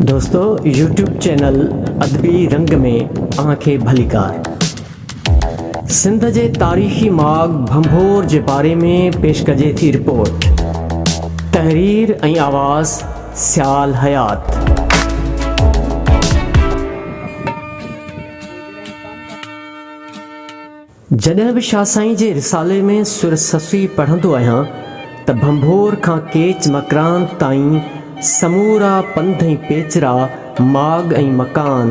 دوستو YouTube channel ادبي رنگ ۾ اوهان کي ڀليڪار. سنڌ جي تاريخي ماڳ ڀنڀور جي باري ۾ پيش ڪجي ٿي رپورٽ. تحرير ۽ آواز سيال حيات. جڏهن به شاهه سائين جي رسالي ۾ سر سسئي پڙهندو آهيان ته ڀنڀور کان ڪيچ مڪران تائين سمورا پنڌ ۽ پيچرا، ماڳ ۽ مڪان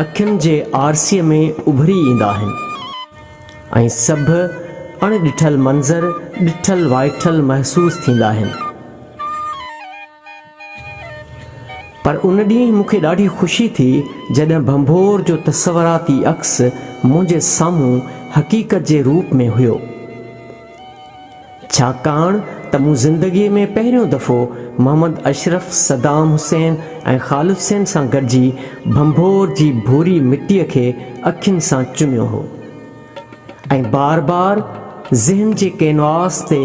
اکين جي آرسيء ۾ اڀري ايندا آهن ۽ سڀ اڻ ڏٺل منظر ڏٺل وائٺل محسوس ٿيندا آهن. پر ان ڏينهن مون کي ڏاڍي خوشي ٿي جڏهن ڀنڀور جو تصوراتي عڪس منهنجي سامهون حقيقت جي روپ ۾ هيو. ڇاڪاڻ ته مون زندگيء ۾ پهريون دفعو محمد اشرف، صدام حسين ۽ خالد حسين سان گڏجي ڀنڀور جي ڀوري مٽيء کي اکين سان چميو هو. ۽ بار بار ذهن جي ڪينواس تي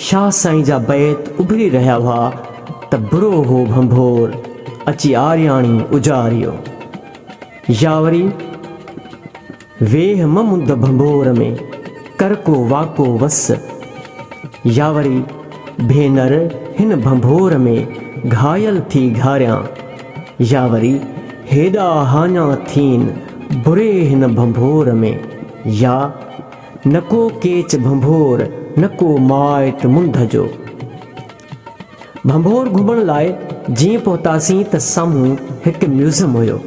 شاهه سائين جا بيت اڀري رهيا هئا ته برو هو ڀنڀور، اچي آرياڻي اجاريو. يا وري ويهه م مند ڀنڀور ۾، ڪر ڪو واڪو وس. يا وري ڀينر هن ڀنڀور ۾، گهايل ٿي گهاريان. يا وري هيڏا هاڃا ٿين بري هن ڀنڀور ۾، يا نه ڪو ڪيچ ڀنڀور نه ڪو مائٽ منڌ جو. ڀنڀور گهمڻ لاء جيئن پهتاسين ته سامهون هڪ ميوزم هيو،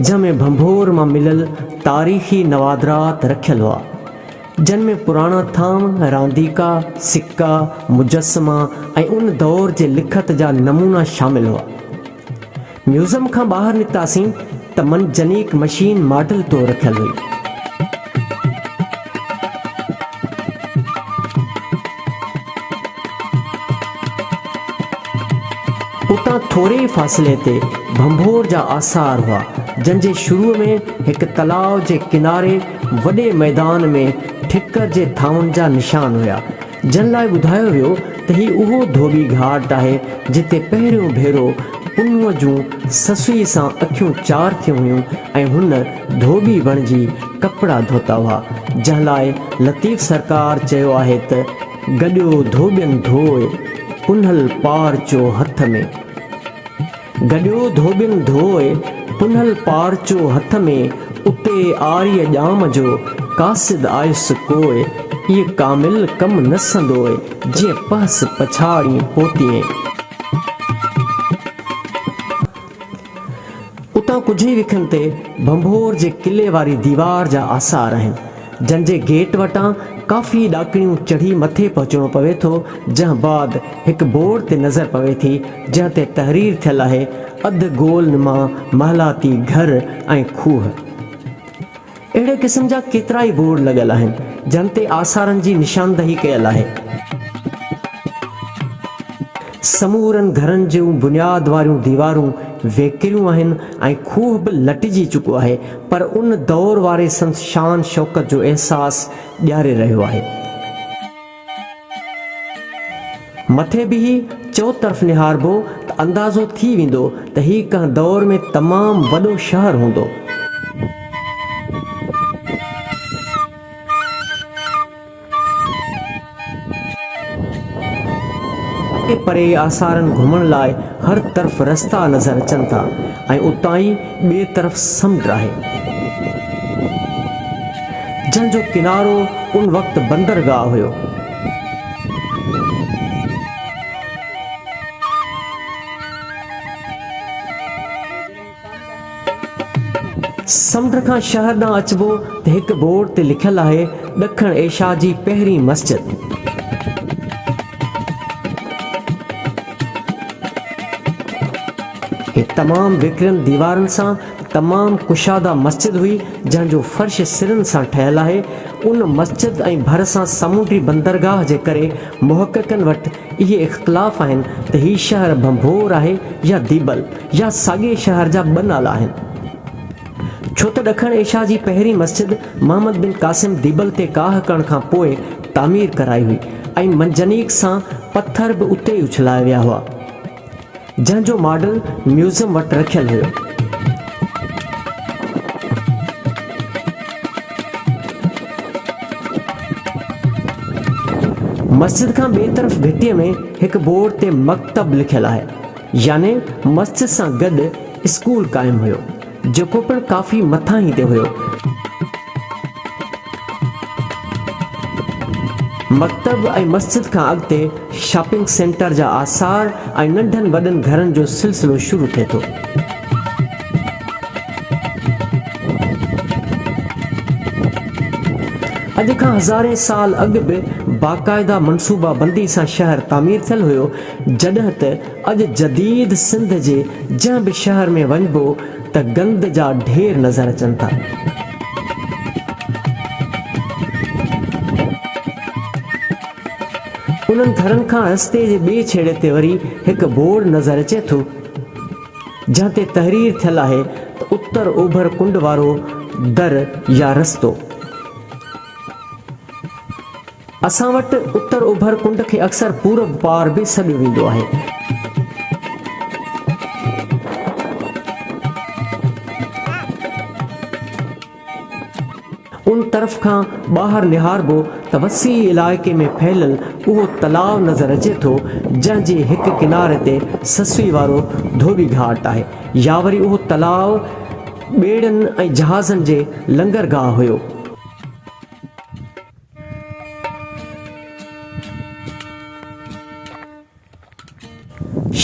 جنهن ۾ ڀنڀور مان مليل تاريخي نوادرات رکيل هئا، جن ۾ پراڻا ٿانو، رانديڪا، سڪا، مجسما ۽ ان دور جي لکت جا نمونا شامل هئا. ميوزم کان ٻاهر نڪتاسين ته منجنيق مشين ماڊل طور رکيل هئي. اتان ٿوري ئي فاصلي تي ڀنڀور جا آثار هئا، جن جي شروع ۾ هڪ تلاء جي ڪناري وڏي ميدان ۾ ٺڪر جي ٿانون جا نشان هيا. جن لاء ٻڌايو ويو ته هي اهو ڌوٻي گهاٽ آهي جتي پهريون ڀيرو پنهونء جون سسئي سان اکيون چار ٿيون هيون ۽ هن ڌوٻي بڻجي ڪپڙا ڌوتا هئا، جنهن لاء لطيف سرڪار چيو آهي ته، گڏيو ڌوٻين ڌوء، پنهل پارچو هٿ ۾. گڏيو ڌوٻين ڌوء، پنهل پارچو هٿ ۾، اتي آريء ڄام جو، قاصد آيس ڪوء، ايء ڪامل ڪم نه سندوء، جيئن پهس پڇاڙين پوتيين. اتان ڪجهه ئي وکن تي ڀنڀور جي قلعي واري ديوار جا آثار آهن. جن جي گيٽ وٽان ڪافي ڏاڪڻيون چڙهي مٿي پهچڻو پوي ٿو، جنهن بعد هڪ بورڊ تي نظر پوي ٿي، جنهن تي تحرير ٿيل آهي، اڌ گول نما محلاتي گهر ۽ کوهه. اهڙي قسم جا ڪيترائي بورڊ لڳل آهن، جن تي آثارن جي نشاندهي ڪيل آهي. سمورن گهرن جون بنياد واريون ديوارون ويڪريون آهن ۽ کوهه به لٽجي چڪو آهي پر ان دور واري سندس شان شوڪت جو احساس ڏياري رهيو آهي. مٿي بيهي چؤطرف نهاربو ته اندازو ٿي ويندو ته هي ڪنهن دور ۾ تمام وڏو شهر هوندو. پري آثارن گهمڻ لاء هر طرف رستا نظر اچن ٿا ۽ اتان ئي ٻئي طرف سمنڊ آهي، جنهن جو ڪنارو ان وقت بندرگاهه هيو. سمنڊ کان شهر ڏانهن اچبو ته هڪ بورڊ تي لکيل آهي ڏکڻ ايشيا جي پهرين مسجد. هي تمام ويڪرين ديوارن سان تمام ڪشاده مسجد هئي جنهن جو فرش سرن سان ٺهيل آهي. ان مسجد ۽ ڀر سان سامونڊي بندرگاهه جي ڪري محققن وٽ اهي اختلاف آهن ته هي شهر ڀنڀور آهي يا ديبل. يا ساڳئي شهر جا ٻه نالا آهن. ڇو ته ڏکڻ ايشيا جي پهرين مسجد محمد بن قاسم ديبل تي ڪاهه ڪرڻ کان پوء تعمير ڪرائي هئي ۽ منجنيق سان پٿر به اتي ئي اڇلايا ويا هئا. جنهن جو ماڊل ميوزم وٽ رکيل هيو. مسجد کان ٻئي طرف گهٽيء ۾ هڪ بورڊ تي مڪتب لکيل آهي، يعني مسجد سان گڏ اسڪول قائم هيو، جيڪو پڻ ڪافي مٿاهين تي هيو. مڪتب ۽ مسجد کان اڳتي شاپنگ سينٽر جا آثار ۽ ننڍن وڏن گهرن جو سلسلو شروع ٿئي ٿو. اڄ کان هزارين سال اڳ به باقاعده منصوبه بندي سان شهر تعمير ٿيل هيو، جڏهن ته اڄ جديد سنڌ جي جنهن به شهر ۾ وڃبو ته گند جا ڍير نظر اچن ٿا. انهن گهرن کان رستي جي ٻئي ڇيڙي تي وري هڪ بورڊ نظر اچي ٿو، جنهن تي تحرير ٿيل آهي ته اتر اوڀر ڪنڊ وارو در يا رستو. اسان وٽ اتر اوڀر ڪنڊ کي اڪثر پورب پار به سڏيو ويندو آهي. ان طرف کان ٻاهر نهاربو ته وسيع علائقي ۾ ڦهليل اهو تلاء نظر اچي ٿو، جنهن جي هڪ ڪناري تي سسئي وارو ڌوٻي گهاٽ آهي يا وري اهو تلاء ٻيڙين ۽ جهازن جي لنگرگاهه هيو.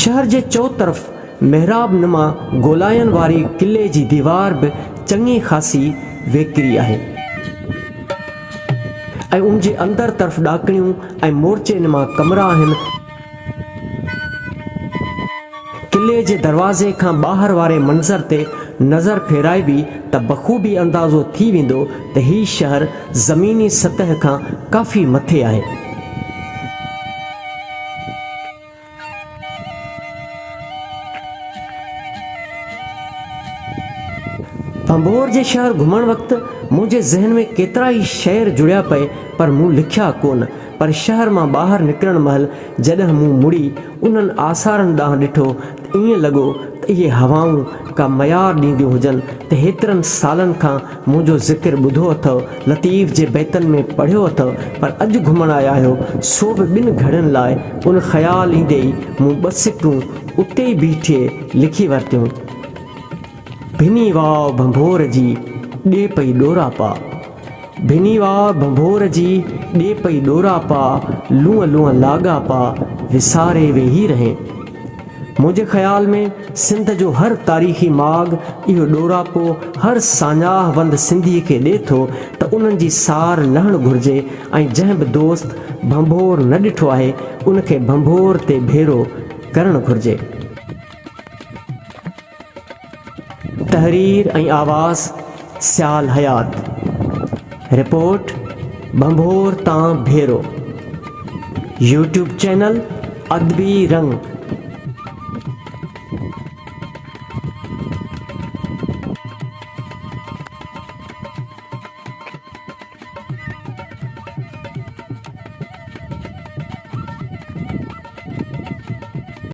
شهر جي چؤطرف محراب نما گولاين واري قلعي جي ديوار به چڱي خاصي ويڪري آهي ۽ ان جي اندر طرف ڏاڪڻيون ۽ مورچي نما ڪمرا آهن. قلعي جي دروازي کان ٻاهر واري منظر تي نظر ڦيرائبي ته بخوبي اندازو ٿي ويندو ته هي شهر زميني سطح کان ڪافي مٿي آهي. ڀنڀور جي شهر گهمڻ وقت منهنجي ذهن ۾ ڪيترائي شعر جڙيا پئي پر مون لکيا ڪونه پر شهر مان ٻاهر نڪرڻ مهل جڏهن مون مڙي انهن آثارن ڏانهن ڏٺو ته ائين لڳو ته اهي هوائون ڪا ميار ڏينديون هجن ته هيترن سالن کان منهنجو ذڪر ٻڌو اٿئو، لطيف جي بيتن ۾ پڙهيو اٿئو پر اڄ گهمڻ آيا آهيو سو به ٻن گهڙين لاء ان خيال ايندي ئي مون ٻه سٽون اتي ئي بيٺي لکي ورتيون. ڀني واء ڀنڀور جي، ڏي پئي ڏوراپا. ڀني واء ڀنڀور جي، ڏي پئي ڏوراپا، لونء لونء لاڳاپا، وساري ويهي رهين. منهنجي خيال ۾ سنڌ جو هر تاريخي ماڳ اهو ڏوراپو هر ساڃاهه وند سنڌيء کي ڏي ٿو ته انهن جي سار لهڻ گهرجي ۽ جنهن به دوست ڀنڀور نه ڏٺو آهي ان کي ڀنڀور تي ڀيرو ڪرڻ گهرجي. تحرير ۽ آواز سيال حيات. رپورٽ، ڀنڀور تان ڀيرو. يوٽيوب چينل ادبي رنگ.